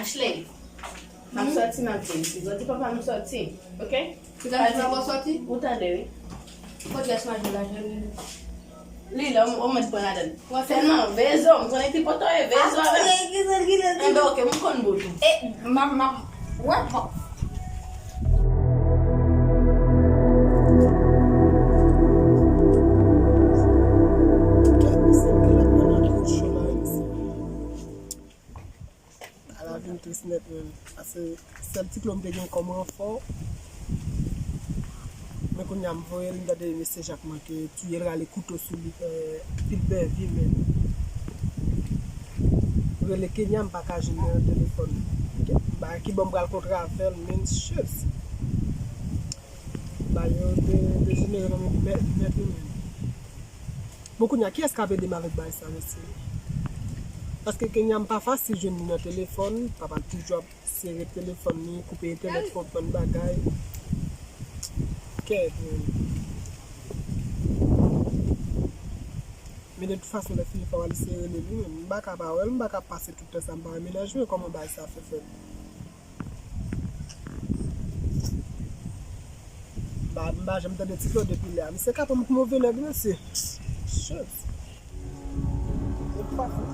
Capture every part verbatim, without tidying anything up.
Ashley, m ap sòti, m ap vin. Si w di papa m sòti, oke? Ou tande m ap sòti? Ou tande, wi. Kot rès maje la, jwenn li? Li la, ou, ou mèt pran ladann. Mwen tèlman bezwen, m konnen ki poto e bezwen avè m. Enben, oke, m konn bout ou. E, m ap, m ap, wè, bon. Kèt misye, m te la pran nan kou cho la, mesye. Ala vin tris nèt, menm. Paske sèl ti klo m te gen kòm ranfò. Men kounye a m voye l, m tande mesye Jak manke touye l, rale kouto sou li, eh, pil bèvi, menm. Rele Kenya, m pa ka jwenn li nan telefòn. Ba, ki bò m pral kontre avè l, menm, chèz. Ba, yo de, dejenere nan men bèvi nèt, wi, menm. Bon, kounye a, kiyès k ap ede m avèk bagay sa, mesye? Paske Kenya m pa fasil jwenn li nan telefòn, papa l toujou ap sere telefòn li, koupe entènèt, fè yon bann bagay. Kèt, menm. Men de tout fason, lè fini fò a li se rele li menm. M pa ka pa wè l, m pa ka pase tout tan sa m pa wè mennaj mwen, kòman bagay sa fè fèt? M pa, m pa janm tande ti Claude depi lè a. Misye ka pran m pou move nèg, mesye. Shit. E pa fou.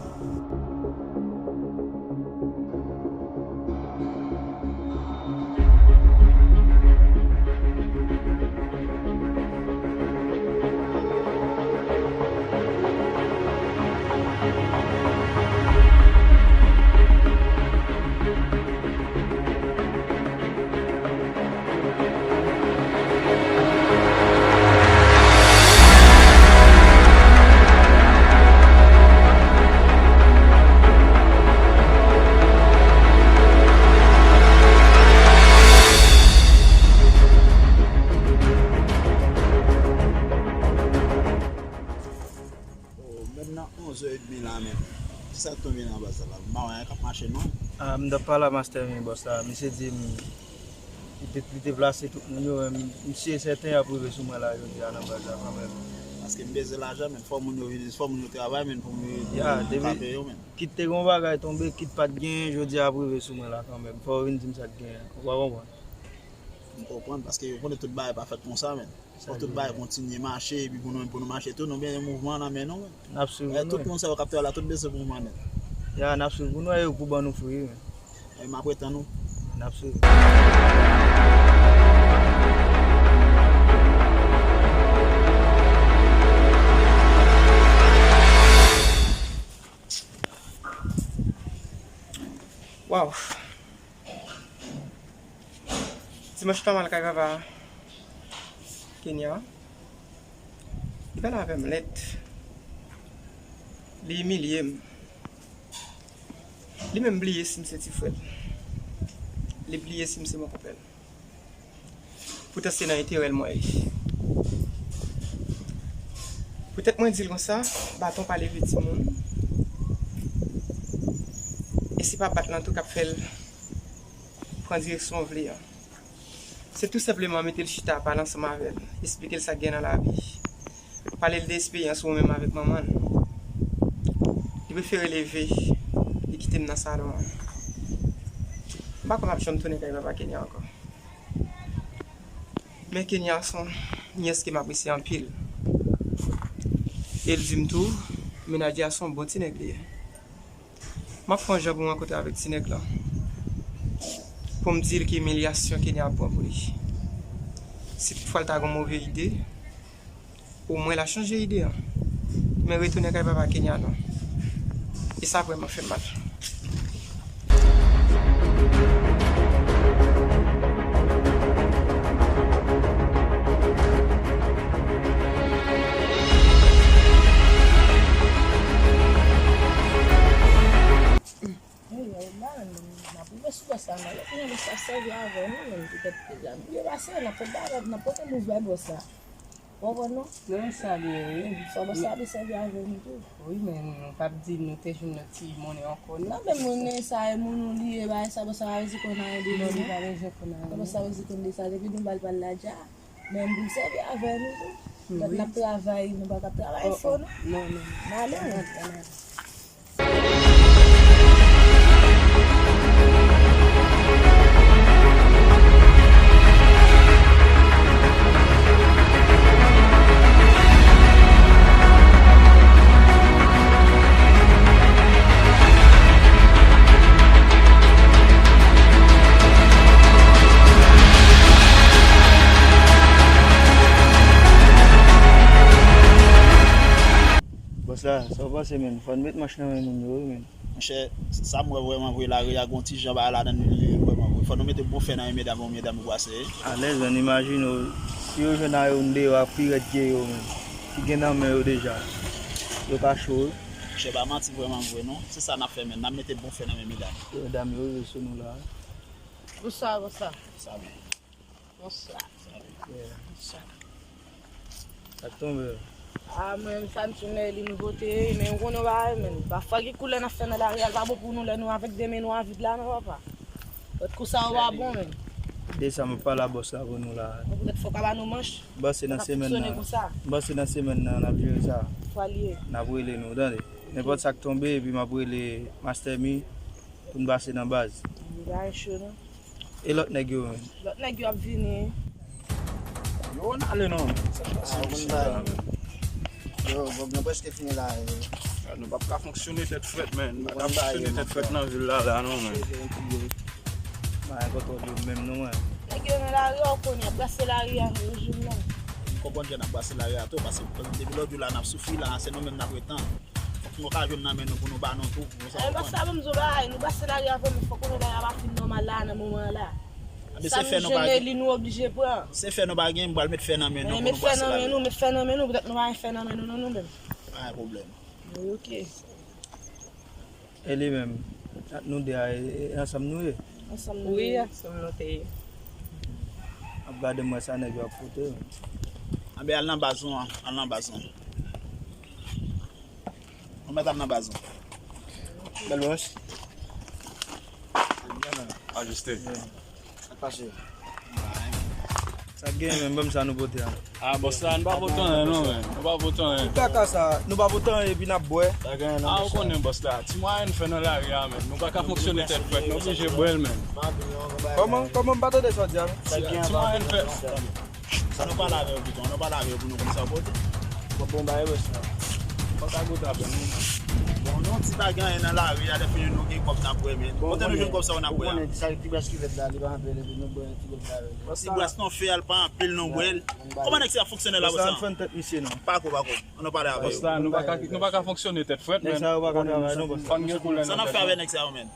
Oh, menm nan onzè edmi la menm. Kisa k tonbe nan baz la? M pa wè anyen k ap mache non. Ah, m t ap pale a Master Mil Boss la. Misye di m, li te, li te plase tout moun yo, men m si e sèten y ap rive sou mwen la jodi a nan baz la kanmenm. Paske m bezwen lajan, men fò moun yo vini, fò moun yo travay, men pou moun yo, ya, pou moun yo depi pa peye yo, men. Kit te gen yon bagay tonbe, kit pa t genyen, jodi a ap rive sou mwen la kanmenm. Fò yo vin di m sa k genyen. Ou pa konprann? M konprann, paske yo konnen tout bagay pa fèt konsa, men. Fò tout bagay kontinye mache, epi pou nou menm, pou nou mache tou, nou gen yon mouvman nan men nou, men. N ap swiv pou nou. Tout moun sa yo k ap travay la, tout bezwen pou mouvman nèt. Ya, n ap swiv pou nou, e yo pou ban nou fri, men. E m ap ret tann ou. N ap swiv. Waw. Dimanch pa mal kay papa Kenya. Li pale avè m lèt. Li imilye m. Li menm bliye si m se ti frè l. Li bliye si m se mon konpè l. Poutan se nan enterè l mwen ye. Poutèt mwen di l konsa, baton pa leve timoun. E se pa bat lan tou k ap fè l pran direksyon w vle an. Se tou senpleman mete l chita, pale ansanm avè l, esplike l sa k gen nan lavi. Pale l de esperyans ou menm avèk manman l. Li prefere leve, li kite m nan salon an. M pa kwè m ap janm tounen kay papa Kenya ankò. Men Kenya se yon nyès ke m apresye anpil. E l di m tou, mennaj li a se yon bon ti nèg li ye. M ap fè yon jan pou m rankontre avèk ti nèg lan. Pou m di l ki imilyasyon Kenya ap pran pou li. Si toutfwa l ta gen yon move ide, omwen l a chanje ide an. Men retounen kay papa Kenya non. E sa vrèman fè m mal. Ey, ey, la, n ap rive sou bòs la, non. Lè kounye a bòs la sèvi avè nou, menm poutèt deja nou byen pase, n ap fè bagay, n ap pote move bay bòs la. Ou konprann non? Nan sa li ye, wi. Fò bòs la vin sèvi avè nou tou. Wi, men nou p ap di nou te jwenn yon ti monnen ankò, non. Nan men monnen sa, e moun ou li ye, bagay sa, bòs la pa bezwen konn anyen de nou, non. Li pa bezwen konn anyen. Bòs la pa bezwen konn de sa, depi nou ba l pa l la dja. Men pou l sèvi avè nou tou. Wi. Lòt n ap travay, nou pa t ap travay fò, non. Non, non. N ale, wi. N ale. N ale. Sa w panse, menn? Fò n met manch nan men moun yo, wi, menn. Monchè, sa m wè vrèman vre, lari a gon ti jan bagay ladan li vrèman vre. Fò nou mete bon fè nan men medam yo, medam yo pase. Alèz, menn, imajine w, si yo jwenn a youn deyò ak pi rèd ke yo, menn, ki gen nan men yo deja, yo ka cho, wi. Monchè, pa manti vrèman vre, non. Se sa n ap fè, menn. N ap mete bon fè nan men medam. Medam yo rive sou nou la. Bonswa, bonswa. Sa menn. Bonswa. Yeah. Bonswa. Sa k tonbe? A, mwen menm sa m sou Nelly m vote, men ou konnen w pa, menn. Pafwa gen koulè n ap fè nan lari a, l pa bon pou nou lè nou avèk de men nou an vid la, non, papa. Lòt kou sa yo pa bon, menn. De sa m ap pale a bòs la pou nou la. Bon, poutèt fò w ka ba nou manch. Bòs se nan semèn nan. Bòs se nan semèn nan, n ap jere sa. Fwa l ye. N ap rele nou, tande. Nenpòt sa k tonbe, epi m ap rele Master Mi. Pou n pase nan baz. Li pa cho non. E lòt nèg yo menm? Lòt nèg yo ap vini. Yo, n ale non. Sa k pase isit la menm? Yo, Bob nan prèske fini la, yo. Nou p ap ka fonksyone tèt frèt, menn. Nou p ap ka fonksyone tèt frèt nan vil la, la, non, menn. Bagay kontwòl yo menm, non, menn. Nèg yo nan lari a, ou konnen, ap brase lari a, yo jwenn la. M konprann ke n ap brase lari a tou, paske depi lòt jou la, n ap soufri la, se nou menm n ap ret tan. Fòk nou ka jwenn nan men nou pou nou ba nou tou. Sa w konprann? Bòs la, ban m di w bagay, nou brase lari a vre, men fòk konnen bagay la pa fin nòmal la, nan moman an la. Sa nou jwenn li, nou oblije pran. Se fè nou pa gen, m pral met fè nan men nou pou nou brase lari a. Met fè nan men nou, met fè nan men nou, poutèt nou pa gen fè nan men nou, non, nou menm. Pa gen pwoblèm. Wi, oke. E li menm, ak nou de a, e, e ansanm nou ye? Ansanm nou ye. Wi, ansanm nou te ye. Ap gade m wè sa nèg yo ap pote. Anben, al nan baz nou an, al nan baz nou. Nou mèt al nan baz nou. Bèl bwòs. Ajiste. Sa k pase? Sa k gen menm, ban m sa nou pote a. A, bòs la, nou pa pote anyen non, menn. Nou pa pote anyen. Tout kaka sa, nou pa pote anyen epi n ap bwè. A, ou konnen bòs la. Ti mwayen n fè nan lari a, menn. Nou pa ka fonksyone tèt frèt, nou oblije bwè l, menn. Kòman, kòman m pa tande sa w di a, non? Ti mwayen n fè. An nou pale avè yo pito, an nou pale avè yo pou nou konn sa yo pote. Bon, bon, bagay wè sa. Fòk a goute avè nou. Bon, nou di pa gen anyen nan lari a, lè fini nou gen kòb n ap bwè, men. Kote nou jwenn kòb sa yo n ap bwè a? Ou konnen sa ti bras kivèt la, li pa anpil, epi nou bwè ti kòb la. Ti bras non, fè al pa anpil, nou bwè l. Kòman nèg sa ap fonksyone la, bòs la? An fè n tèt misye non. Pa ko, pa ko. An nou pale avè yo. Bòs la, nou pa ka, nou pa ka fonksyone tèt frèt, men. Nèg sa yo pa ka travay non, bòs la. Fò n gen koulè nan tèt nou. Sa n ap fè avè nèg sa yo, menn?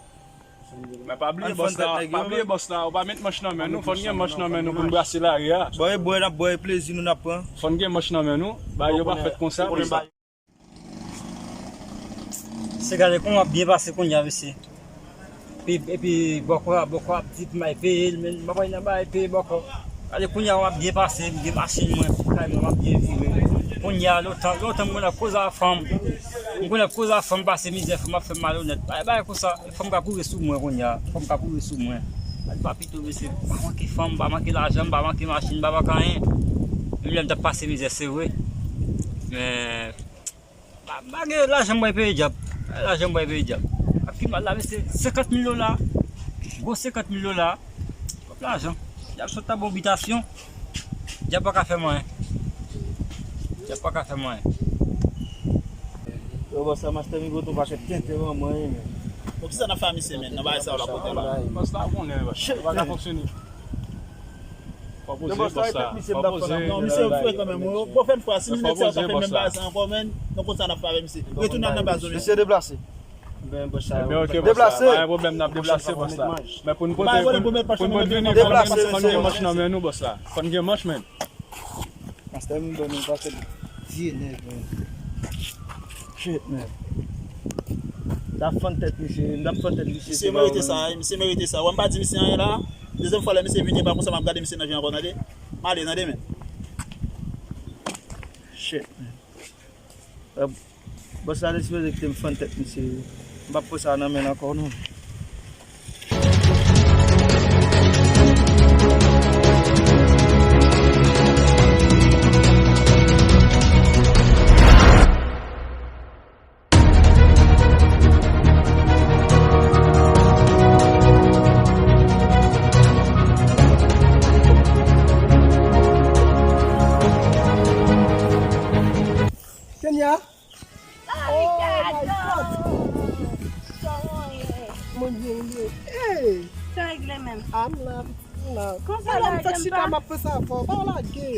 Men pa bliye bòs la, pa bliye bòs la, ou pa met manch nan men nou, fò n gen manch nan men nou pou n brase lari a. Bò, e bwè n ap bwè, e plezi nou n ap pran. Fò n gen manch nan men nou, bagay yo pa fèt konsa, bòs la. Se gade kòman w ap byen pase kounye a, mesye. Epi, epi bòkò a, bòkò ap di pou m al peye l, men m pa pral nan bagay peye bòkò. Gade kounye a w ap byen pase, m gen machin mwen, kay mwen m ap byen viv. Kounye a, lontan, lontan m konn ap koze a fanm. M konn ap koze a fanm pase mizè, fanm ap fè m malonèt. Bay, bay konsa, fanm ka kouri sou mwen kounye a. Fanm ka kouri sou mwen. Al pa pito mesye, pa manke fanm, pa manke lajan, pa manke machin, pa manke anyen. Menm lè m t ap pase mizè, se vre. Men, Pa, pa gen lajan m bay peye dyab. Lajan m bay peye dyab. Ak pi mal la, mesye, senkant mil dola. Gwo senkant mil dola. Twòp lajan. Dyab sot ta bon bitasyon. Dyab pa ka fè m anyen. Dyab pa ka fè m anyen. Yo, bòs la, Master Migo tou pa fè tenten manman, men. Bon, kisa n ap fè a misye, men, nan bagay sa yo la pote la? Bòs la konnen, bòs. Shit, pa ka fonksyone. Fò poze bòs la. Fò poze. Non, misye frekan menm. Pwochèn fwa, si nèg sa yo ta fè menm bagay sa ankò, menn, nou konn sa n ap fè avè misye. Retounen al nan baz nou, mesye. Misye deplase. Ebyen, ok, bòs la. Deplase. Pa gen pwoblèm, n ap deplase, bòs la. Men pou n pote, pou n pote vini, fò n gen manch nan men nou, bòs la. Fò n gen manch, menn. Master Migo, nou pa fè vye nèg, menn. Shit, menn. N ap fann tèt misye, n ap fann tèt misye. Misye merite sa, misye merite sa. Wè m pa di misye anyen la. Dezyèm fwa lè misye vini, e pa konsa m ap gade misye nan je ankò, tande. M ale, tande, men. Shit, man. Bòs la te sipoze kite m fann tèt misye. M p ap pran sa nan men l ankò, non. Kenya? Oh my God! Mwen byen, mwen byen. Hey! Sa regle menm. I'm love. Konsa la, m fèk chita, m ap panse avè w. Pa lage.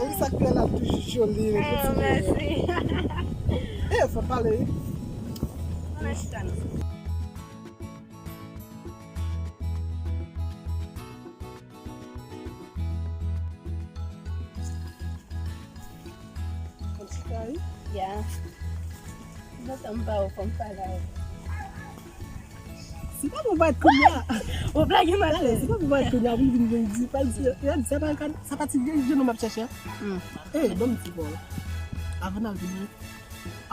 Ou sa k fè la toujou joli, eh, mèsi. E, fò pale wi. Konn chita wi. Ya. Lontan m pa wè w, fò m pale avè w. Se pa pou bat kounye a. Ou blage m atè. Se pa pou bat kounye a pou l vin vin di, pa di, sa pa, sa pa ti jenòm ap chèche a. Hmm. E, ban m di bò. Avan n al vini,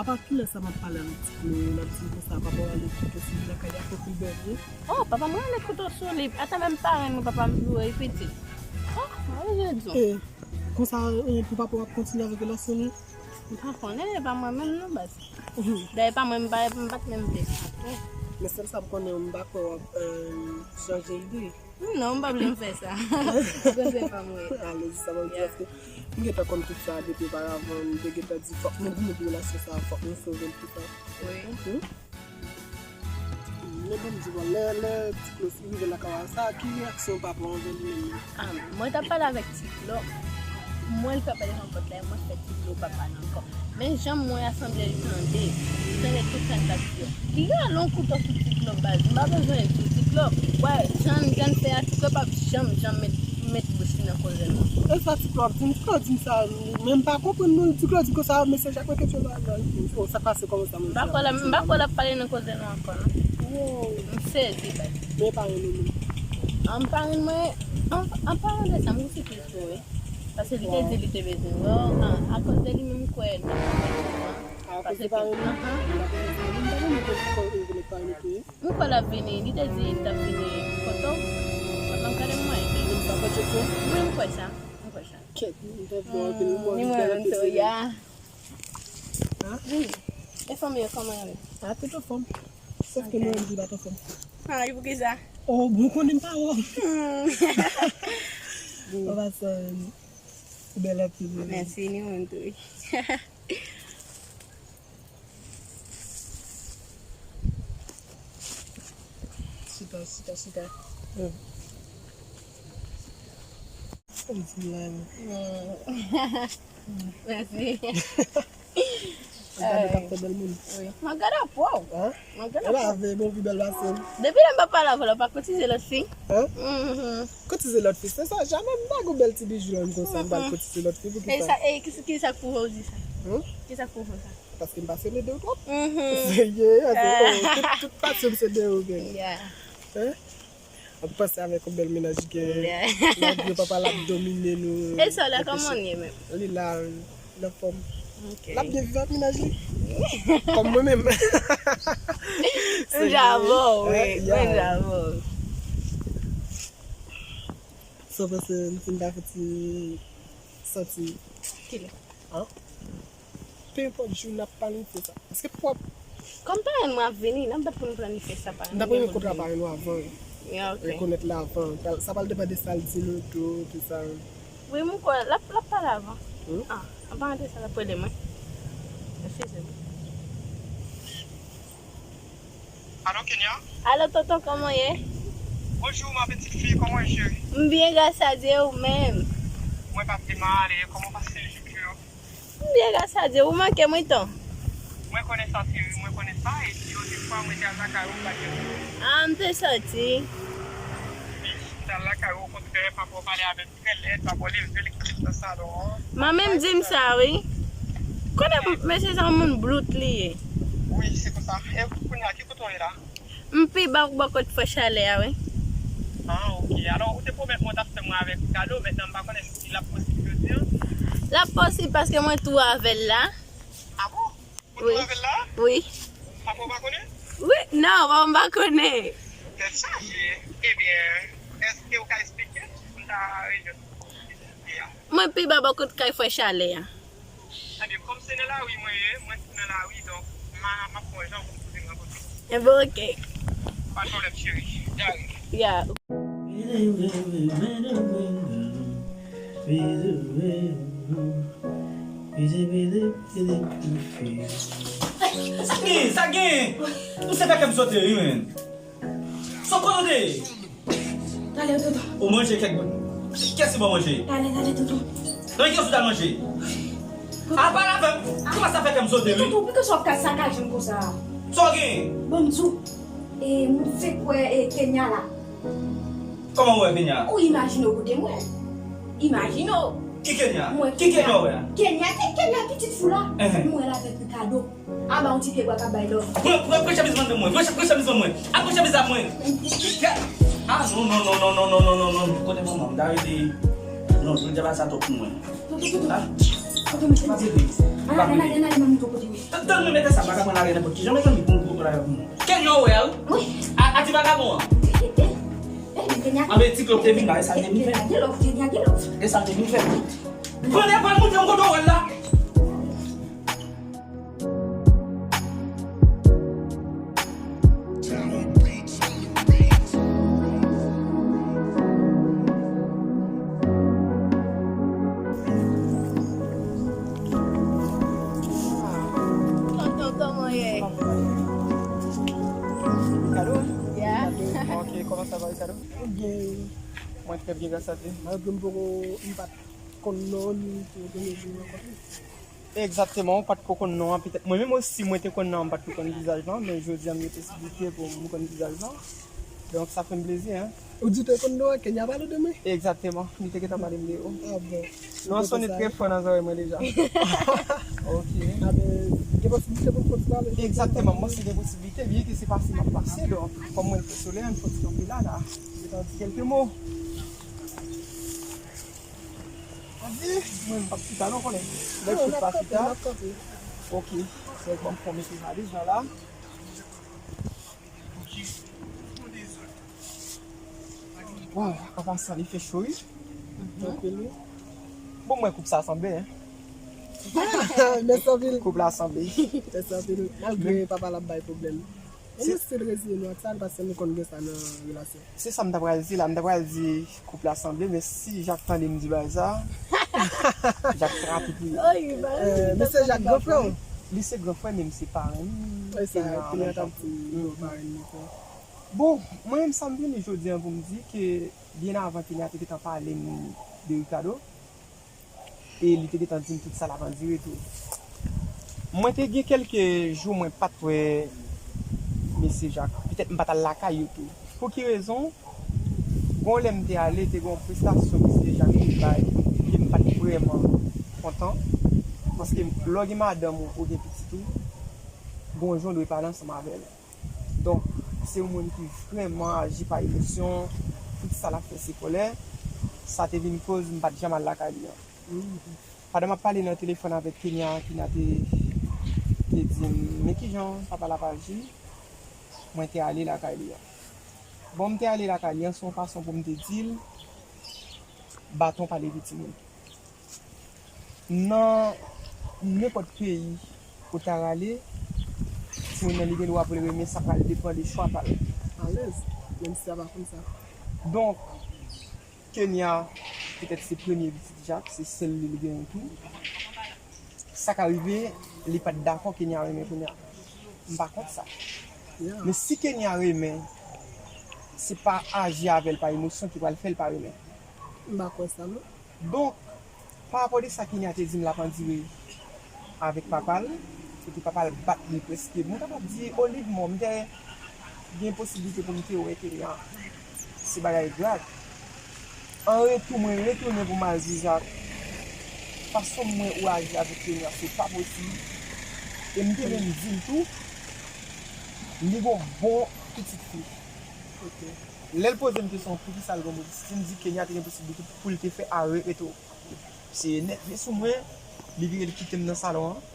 apa kilè sa m ap pale avèk ti Klo, l ap di m konsa papa w ale kite sou li lakay li ak anpil bèvye. Oh, papa mwen ale kouto sou li. Ata menm parenn mwen, papa m joure pitit. Oh, mwen rezon di w. E, konsa, e, pou papa w ap kontinye avèk relasyon li? M pa konnen, e pa mwen menm non, baz. Dayè pa mwen, m pa, m pa t menm vle sa tou. Men sèl sa m konnen, m pa kwè w ap, euh, chanje ide. Non, m pa vle m fè sa. Ou konn se pa mwen. Alezi, sa m ap di, paske m gentan konn tout sa depi oparavan, m te gentan di fòk nou goumen pou relasyon sa, fòk nou sove l, tout sa. Wi. Hmm? Men ban m di w, lè, lè Ti Klo rive lakay la, sa, ki reyaksyon papa w anvè li menm? Ah, mwen t ap pale avèk Ti Klo. Mwen li frape devan pòt la, e mwen fè Ti Klo pa pale ankò. Men jan m wè a sanble li tande, li tande tout sa n t ap di yo. Li rale yon kouto sou Ti Klo baz. M pa bezwen di Ti Klo. Wè, jan, jan n fè a, Ti Klo p ap janm, janm met, met bouch li nan koze nou. E sa Ti Klo ap di m? Ti Klo di m sa, men m pa konprann non. Ti Klo di konsa, mesye Jacques mete pye nan, nan, oh, sa k pase, kòman sa, m pa kwè l ap, m pa kwè l ap pale nan koze nou ankò non. Oh. M sezi baz. Men pa rele nou. An parenn mwen, an, an parenn de sa, m gon sipriz pou ou wi. Paske li te di li te bezwen wè w, an, akoz de li menm m kwè n ap fè kòman. Akoz de parenn mwen? Ahan. M pa konnen sa, m pa konnen pou ki kò ou vle parenn mwen. M kwè l ap vini, li te di l t ap vini kote w. Papa m gade mwen. Li di sa fè tchotcho? Wi, m kwè sa. M kwè sa. Kèt, m te vle anpil, m wè li bèl anpil. Ya. Hein? Vini. E fanmi yo, kòman yo ye? Ah, tout anfòm. Sòf ke nou menm ki pa t anfòm. Ah, e poukisa? Oh, bon, konnen m pa wè w. Hmm. Papa sa, ou bèl anpil, wi. Mèsi, ni mwen tou, wi. Chita, chita, chita. Hmm. Mèsi. Gade w ap fè bèl moun. Wi. Mwen gade w pou w. Hein? Mwen gade w pou w. Epa, veye bon pi bèl pase m. Depi lè m pa pale avè w la, w pa kotize lòt fi? Hein? Mhm. Kotize lòt fi, se sa, jamè m pa gon bèl ti bijou la, m konsa, m pral kotize lòt fi, poukisa? E sa, e ki, ki sa k pwouve w di sa? Hmm? Ki sa k pwouve w sa? Paske m pasyone de ou twòp. Mhm. Serye, oh, tout, tout pasyon m se de ou, gang. Yeah. Hein? Ap panse avèk yon bèl mennaj gen, yeah, nèg yo papa l ap domine nou. E sè w la, kòman l ye menm? Li la, wi, l anfòm. Ok. L ap byen viv ak mennaj li. Kòm mwen menm. M ja avè w, wi. Mwen ja avè w. Sa w panse m fin ta fouti santi? Kilè? Hein? Pe enpòt jou n ap planifye sa. Èske pwòp? Kòm parenn mwen ap vini, n ap bat pou nou planifye sa, parenn mwen. N ap gen kontra parenn nou avan. Ya, ok. Rekonèt la avan. Sa pral depann de sa l di nou tou, tout sa. Wi, m kwè, l ap, l ap pale avan. Hmm? Ah, an paran de sa, l ap rele mwen. Eskize m. Alo, Kenya? Alo, tonton, kòman w ye? Bonjou, ma petite fille, kòman w ye? M byen, gras a Dye, ou menm? Mwen pa pi mal, e kòman w pase jou yo? M byen, gras a Dye, ou manke m, wi, ton. Mwen konnen sa, cheri, mwen konnen sa, epi yon de fwa, mwen te al lakay ou, m pa t jwenn ou. Ah, m te santi. Wi, m t al lakay ou, okontrè, papa w pale avè m. Trè lèd, papa w leve l kite nan salon an. Manmi m di m sa, wi. Konnen mesye sa, yon moun blout li ye. Wi, se konsa. E kounye a, ki kote w ye la? M pi ba, bò kot Fò Chalè a, wi. Ah, ok. Alò, ou te pwomèt mwen w t ap fè mwen avèk ou kado, mentnan m pa konnen si l ap posib jodi a. L ap posib paske mwen tou avè l la. Ah bon? Ou tou avè l la? Wi. Papa w pa konnen? Wi, non, papa m pa konnen. Tèt chaje. Ebyen, èske w ka esplike m pou m ta rejwenn ou kote w ye a? Mwen pi ba bò kot kay Fò Chalè a. Ebyen, kòm se nan lari mwen ye, mwen tou nan lari, donk, m a, m ap wè jan pou m tounen rankontre w. Ebyen, ok. Pa de pwoblèm, cheri. Jare. Ya. Sa gen, sa gen. Ou se fè kè m sote, wi, men. Sa w kote w te ye? Talè, tonton. Ou manje kèk. Kiyès ki ba w manje? Talè, talè, tonton. Nan kiyès ou t al manje? A pale avè m. Kòman sa fè kè m sote, wi? Tonton, poukisa w ap ka sakaje m konsa? Sa w genyen? Bon, m di w, e, m fenk wè, e, Kenya la. Kòman w wè Kenya? Ou imajine w kote m wè. Imajine w. Ki Kenya? Mwen Ki Kenya w wè a? Kenya, Ke- Kenya pitit fou la. Ehe. M wè l avèk Ricardo. Anba yon ti pye bwa k ap bay love. Pran, pran, pran chemiz ban mwen. Pran, pran chemiz ban mwen. A, pran chemiz la mwen. Ah, non, non, non. Kote manman m? Dayè, non, jodi a pa sa twòp pou mwen. Tonton, tonton. Ah. Tonton, mete. Pa vini. Pa vini. Ann ale, ann ale, ann ale, manmi, kote w ye. Tann, tann, mwen mete sa, bagay mwen lage nenpòt kijan, mezanmi, pou, pou, pou, pou. Kenya w wè a, wi? Wi. A, a ti vagabon an. Eh, eh, eh, eh, Kenya. Anben, ti klòp te vin la, e sa te vin fè. Kenya gen love, Kenya gen love. E sa te vin fè. Pran de pran moutre m kote w wè l la. Tonton, kòman w ye? Ricardo? Yeah. Ok, comment ça va, Ricardo? Byen. Mwen trè byen, gras a Dye. Malgre m poko, m pa t konn non w, ni tou premye jou m rankontre w. Egzakteman, ou pa t ko konn non an, petèt. Mwen menm osi, mwen te konn non an, m pa t ko konn vizaj lan, men jodi a, m gen posiblite pou m konn vizaj lan. Donk, sa fè m plezi, en. Ou di w te konn non an, Kenya pale de mwen? Egzakteman, li te gentan pale m de ou. Ah bon. Non an sonnen trè fò nan zòrèy mwen deja. Ok. Anben, gen posiblite pou n kontinye pale? Egzakteman, m panse gen posiblite, byen ke se pase m ap pase, donk, kòm mwen te sole, m soti kanpe la, la. Gentan di kèlke mo. Anvi, mwen m p ap chita non, konnen. Lè chita, chita. Ok. Donk, ban m fè yon mete valiz lan la. Waw, an pasan, li fè cho, wi. Anpil, wi. Bon, mwen koup sa sanble, en. Mèsi anpil. Koup la sanble. Mèsi anpil. Malgre papa l ap bay pwoblèm. E nou still reziye nou ak sa, paske nou konn gen sa nan relasyon. Se sa m ta pral di la, m ta pral di koup la sanble, men si Jak tande m di bagay sa, Jak trape pou li. Oy, ba, eh, men se Jak gran frè w. Li se gran frè, men m se parenn. Wi, sa, Kenya t ap di, bon, parenn li frè. Bon, mwen menm sa m vini jodi a pou m di ke byen avan Kenya te gentan pale m de Ricardo. E li te gentan di m tout sa l ap andire tou. Mwen te gen kèlke jou mwen pa t wè mesye Jak. Petèt m pa t al lakay yo tou. Pou ki rezon? Gon lè m te ale, te gen yon prestasyon mesye Jak te bay ke m pa t vrèman kontan. Paske lè w gen madanm ou, ou gen pitit ou, gon jan w dwe pale ansanm avè l. Donk, se yon moun ki vrèman aji pa emosyon, tout sa l ap fè se kòlè. Sa te vin koz m pa t janm al lakay li an. Pandan m ap pale nan telefòn avèk Kenya, Kenya te, te di m, men kijan papa l ap aji, mwen te ale lakay li an. Bon, m te ale lakay li an, se yon fason pou m te di l, baton pa leve timoun. Nan nenpòt peyi ou ta rale, timoun nan li gen dwa pou l renmen, sa pral depann de chwa pa l. Alèz, menm si sa pa konn sa. Donk, Kenya, petèt se premye pitit Jak, se sèl li l genyen tou. Sa ka rive, li pa t dakò Kenya renmen Kenya. M pa kont sa. Yeah. Men si Kenya renmen, se pa aji avè l pa emosyon ki pral fè l pa renmen. M pa kwè sa, non. Donk, pa rapò de sa Kenya te di m l ap andire avèk papa l, kote papa l bat li prèske, mwen kapab di, olye m te gen posiblite pou m te wè Kenya. Se bagay grav. An retou, mwen retounen pou m al di Jak, fason mwen ou aji avèk Kenya, se pa posib. E m te menm di l tou, li gon bon pitit fi. Ok. Lè l poze m kesyon, poukisa l gon bon pitit fi, m di Kenya te gen posiblite pou l te fè ale retou. Se nève sou mwen, li vire, li kite m nan salon an.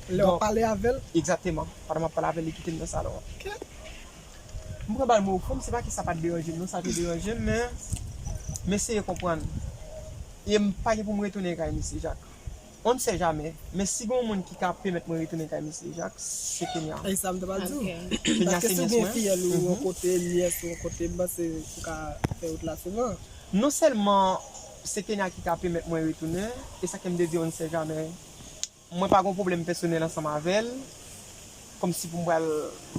Lè w ap pale avè l? Egzakteman. Pandan m ap pale avè l, li kite m nan salon an. Ok. M pran bal mwen ofrann, se pa ke sa pa t deranje m, non, sa te deranje m, men m eseye konprann. E m pa gen pou m retounen kay misye Jak. On ne sait jamais. Men si gen yon moun ki ka pèmèt mwen retounen kay misye Jak, se Kenya. E sa m te pral di w. Ok. Kenya se nyès mwen. Paske si w gen fiyèl ou yon kote, nyès ou yon kote, m panse ou ka fè wout la souvan. Non sèlman se Kenya ki ka pèmèt mwen retounen, e sa ke m te di on ne sait jamais. Mwen pa gen pwoblèm pèsonèl ansanm avè l, kòmsi pou m pral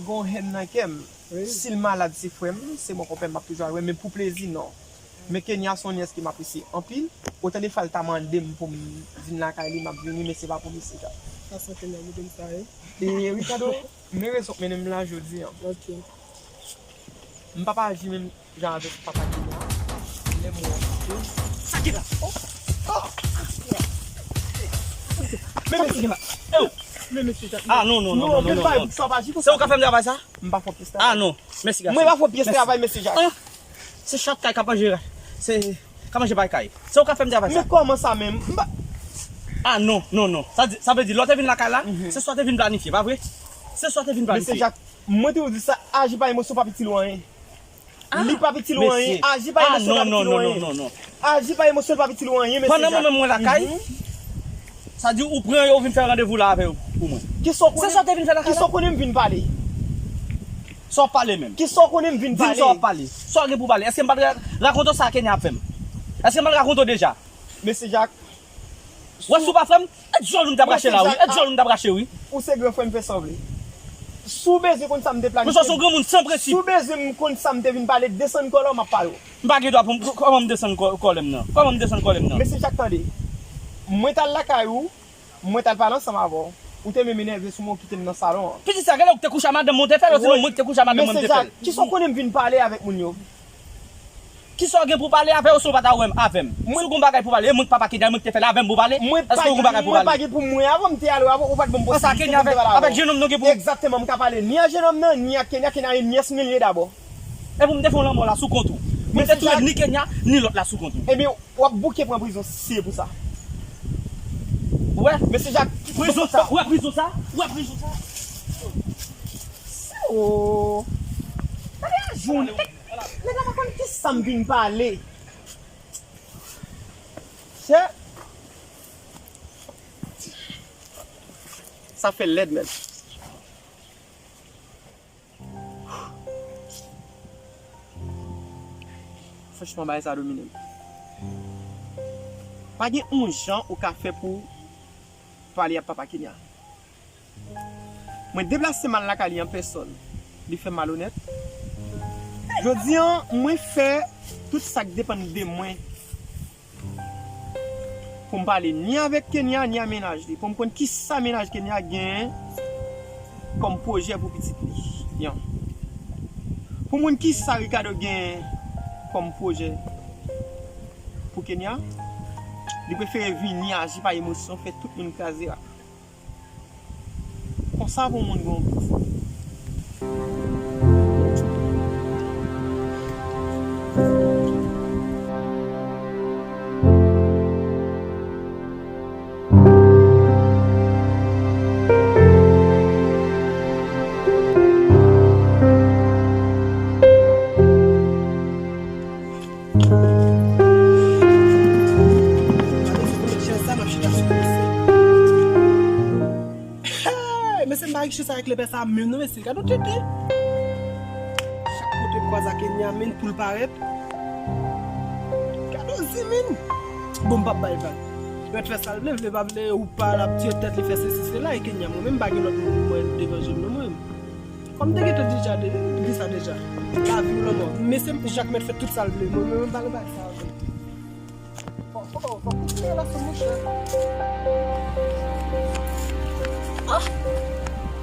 gen yon hèn nan kè m. Wi. Si l malad, se frè m, se mwen konpè m, m ap toujou al wè, men pou plezi, non. Men Kenya se yon nyès ke m apresye anpil. Otan de fwa l ta mande m pou m vin lakay li, m ap vini, men se pa pou mesye Jack. Sa se Kenya ki di m sa, wi. E Ricardo, men rezon k mennen m la jodi a. Ok. M p ap aji menm jan avèk papa Kenya. Lè m wè w. Sa ki la? Oh! Oh! Men mesye Jack. Men mesye Jack. Ah non, non, non, non, non, non. Sa w ka fè m travay sa? M pa fè w pyès travay. Ah non, mèsi gason. Mwen pa fè w pyès travay, mesye Jack. Ah, se chat kay k ap manje, se k ap manje bay kay. Se ou k ap fè m travay sa. Men kòman sa menm? M pa... Ah non, non, non. Sa di, sa vle di lè w te vin lakay la, se sa w te vin planifye, pa vre? Se sa w te vin planifye. Mesye Jack, mwen toujou di sa, aji pa emosyon pa itil ou anyen. Li pa itil ou anyen, aji pa emosyon pa itil ou anyen. Aji pa emosyon pa itil ou anyen, mesye Jack. Pandan mwen menm mwen lakay, sa di ou pran yo, ou vin fè randevou la avè yo pou mwen. Kisa w konnen? Se sa w te vin fè lakay la? Kisa w konnen m vin pale? Sa w ap pale menm? Kisa w konnen m vin pale? Di m sa w ap pale. Sa w gen pou pale? Èske m pa t rakonte w sa Kenya ap fè m? Èske m pa t rakonte w deja? Mesye Jack, wè si w pa fè m, e dyòl ou m t ap rache la, wi. E dyòl ou m t ap rache, wi. Ou se gran frè m, fè sa w vle. Si w bezwen konn sa m te planifye, men sa se yon granmoun san prensip. Si w bezwen m konn sa m te vin pale, desann kòlè w, m ap pale w. M pa gen dwa pou m, kòman m desann kò-, kòlè m nan? Kòman m desann kòlè m nan? Mesye Jack, tande. Mwen t al lakay ou, mwen t al pale ansanm avè w. Ou te menm enève sou mwen, ou kite m nan salon an. Pitit sa, genlè ou ki te kouche a madanm mwen, ou te fè l, osinon mwen ki te kouche a madanm mwen, m te fè l. Mesye Jack, kisa w konnen m vin pale avèk moun yo? Kisa w gen pou pale avè yo si w pa ta wè m avè m? Si w gen bagay pou pale, e mwen k papa Kenya, e mwen ki te fè l avè m pou pale? Èske w gen bagay pou pale? Mwen pa gen pou mwen avè w, m te ale avè w, ou pa t ban m posibilite pou m te pale avè w. Egzakteman, m ka pale ni a jenòm nan, ni a Kenya, Kenya e nyès mwen li ye dabò. E pou m te fè w lanmò la sou kont ou. Pou m te touye ni Kenya, ni lòt la sou kont ou. Ebyen, w ap bouke pran prizon si se pou sa. Ou wè? Mesye Jack, prizon sa, ou wè prizon sa, ou wè prizon sa. Oh. Gade a jou, nèg, nèg la pa konn kisa m vin pale. Chè. Sa fè lèd, menn. Franchman, bagay sa domine m. Pa gen yon jan ou ka fè pou pale ak papa Kenya. Mwen deplase m al lakay li an pèsòn. Li fè m malonèt. Jodi an, mwen fè tout sa k depann de mwen. Pou m pale ni avèk Kenya, ni a mennaj li. Pou m konn kisa mennaj Kenya genyen kòm pwojè pou pitit li. Yon. Pou m konn kisa Ricardo genyen kòm pwojè pou Kenya, li prefere vini aji pa emosyon, fè tout moun kraze rak. Konsa pou moun gen yon pitit. Hey, mesye, m pa gen chans avèk lepè sa menm non, mesye. Gade yon tete. Chak kote m kwaze ak Kenya, menm pou l parèt. Gade yon zimin. Bon, m p ap bay vag. Mèt fè sa l vle, vle pa vle, ou pa l ap tire tèt li, fè sesi, sela, e Kenya, mwen menm, m pa gen lòt moun pou mwen devan je m non, mwen menm. Kòm m te gentan di sa de-, di sa deja. Lavi ou lanmò. Mesye, Jack mèt fè tout sa l vle, mwen menm, m pa gen bagay sa avè l. Fò, fò, fò kontinye la, se monchè. Oh!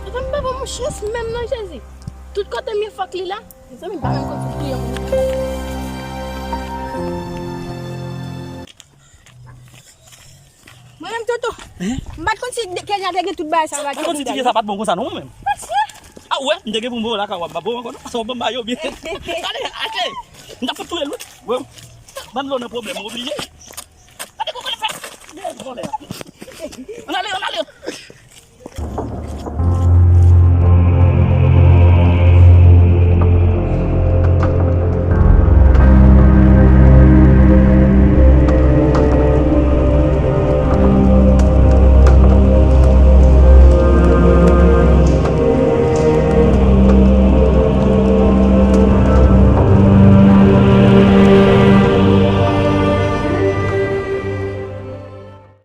Epi m pa pran monchè menm non, Jezi. Tout kote m ye fòk li la. Mezanmi, m pa menm konn sou priye moun. Mwen menm, Toto, m pa t konn si Kenya te gen tout bagay sa yo. M pa t konn si ti fi sa pa t bon konsa non, mwen menm. Mesye! Ah, ou wè, m te gen pou m voye lakay w, m pa voye ankò non, paske w ban m ba yo byen. Gade, achte! M t ap fout touye l, wi. Wè, ban dlo nan pwoblèm, m oblije. Gade kòman l fè. Gade vòlè a. Ann ale, ann